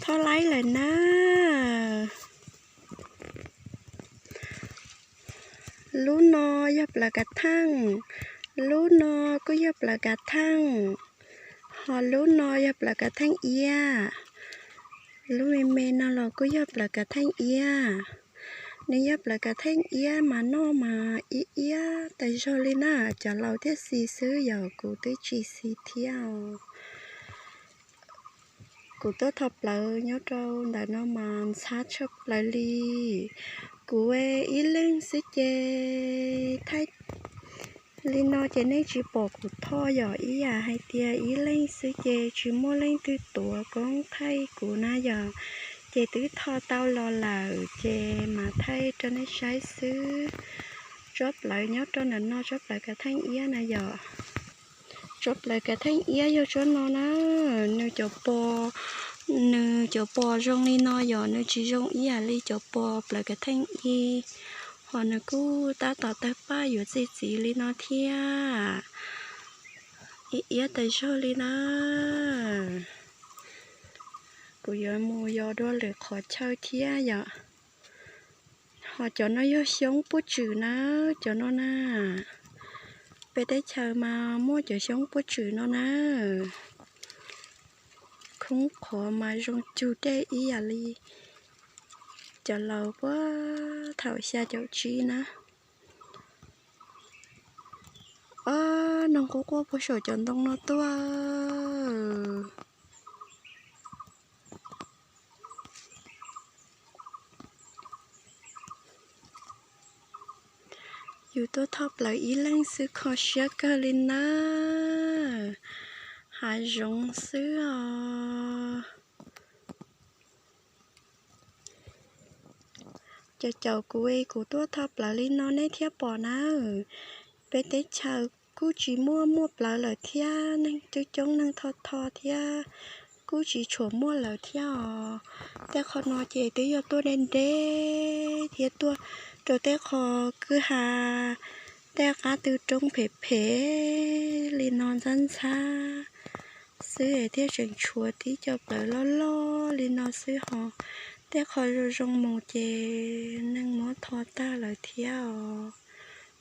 qaub laib lawm na. Lub no yog plawv kav theej, lub no kuj yog plawv kav theej, ho lub no yog plawv kav theej iab. Lub me me no los kuj yog plawv kav theej iab. Nws yog plawv kav theej iab mas noj mas iab iab tas zog li na, cov laus thiaj xis xwb, yog kuv twb tsis xis thiab os. Kuv tuaj tho plawv nyob rau ntawm no mas ntxhab tshaj plaws li. Kuv ib leeg xwb ces thaij li no ces nej tsis pom kuv tho, yog ib yam hais tias ib leeg xwb ces tsis muaj leej twg tuav koob thaij kuv na yom. Ces twb tho tau los lawm ces mas thaij rau nej saib xwb. Tsob plawv nyob rau ntawm no, tsob plawv kav theej iab na yom. Tsob plawv kav theej iab yog tsob no na, nws cov pos, nws cov pos zoo li no yom, nws tsis zoo ib yam li cov pos plawv kav theej ib, ho nws kuj tab tom tawg paj yuav txi txiv li no thiab. Iab iab tas zog li na. Kuv yuav mus yos dua lwm qhov chaw thiab yom. Ho cov no yog xyoob puab tswm na, cov no na. Peb teb chaws mas muaj cov xyoob puab tswm no na. Khoob qhov mas zoo cug dej ib yam li cov laus puag thaum xya caum tsib na. Ob, noog quaj quaj puag saum cov ntoo no tuaj. Yus tuaj thoj plaws ib leeg xwb kho siab kawg li na. Hav zoov xwb os. Caum caum kuv es kuv tuaj thoj plaws li no nej thiaj pom na. Peb teb chaws kuj tsis muaj muaj plawv lawm thiab, neeg coob coob neeg thoj thoj thiab kuj tsis tshua muaj lawm thiab os. Tej qhov no ces twb yog tuaj deb deb thiab tuaj rau tej qho kwj ha, tej qab twg roob phem phem li no ntxhab ntxhab xwb es thiaj tseem tshuav tib co plawv loj loj li no xwb ho. Tej qho zoo zoo mus ces neeg muab thoj tag lawm thiab os.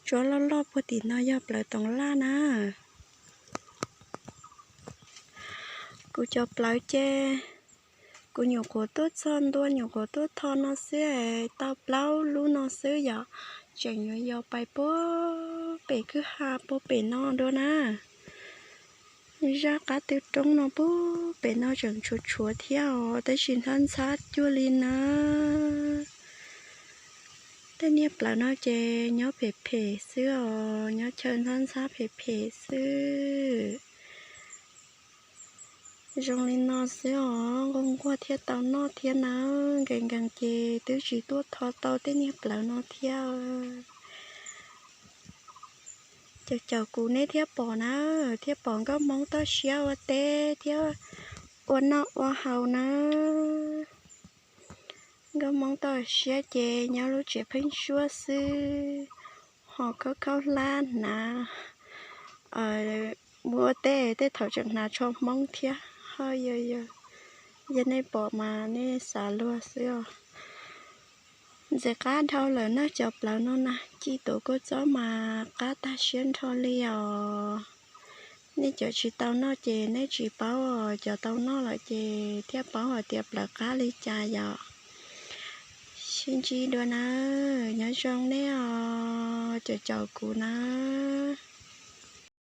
Tsob loj loj puag tim no yog plawv toov laj na. Kuv cov plawv ces kuv nyuam qhuav tuaj txog ntua nyuam qhuav tuaj thoj no xwb es tau plaub lub no xwb yom. Tseem yuav yos pais puag pem kwj ha puag pem no dua na. Zaj qab twg roob no puag pem no tseem tshuav tshuav thiab os, tab sis ntxhab ntxhab cuag li na. Tej niag plawv no ces nyob phem phem xwb os, nyob chaw ntxhab ntxhab phem phem xwb. Zoo li no xwb os, nquag nquag thiaj tau noj thiab na. Nkees nkees ces twb tsis tuaj thov tau tej niag plawv no thiab. Caum caum kuv nej thiaj pom na, thiaj pom nkauj Hmoob toj siab ua teb thiab ua noj ua haus na. Nkauj Hmoob toj siab ces nyob lub tsev pheeb suab xwb, ho khaub khaub hlab hnav, mus ua teb tej thaum tseem hnav tsho Hmoob thiab. Ho yog, yog nej pom mas nej xav luag xwb os. Ntxim qab dhau lawm na, cov plawv no na, ci tuav kua txob mas qab tag siab nrho li os. Nej cov tsis tau noj ces nej tsis paub os, cov tau noj lawm ces thiaj paub hais tias plawv qab li cas yom. Sib ntsib dua na, nyob zoo nej os, caum caum kuv na.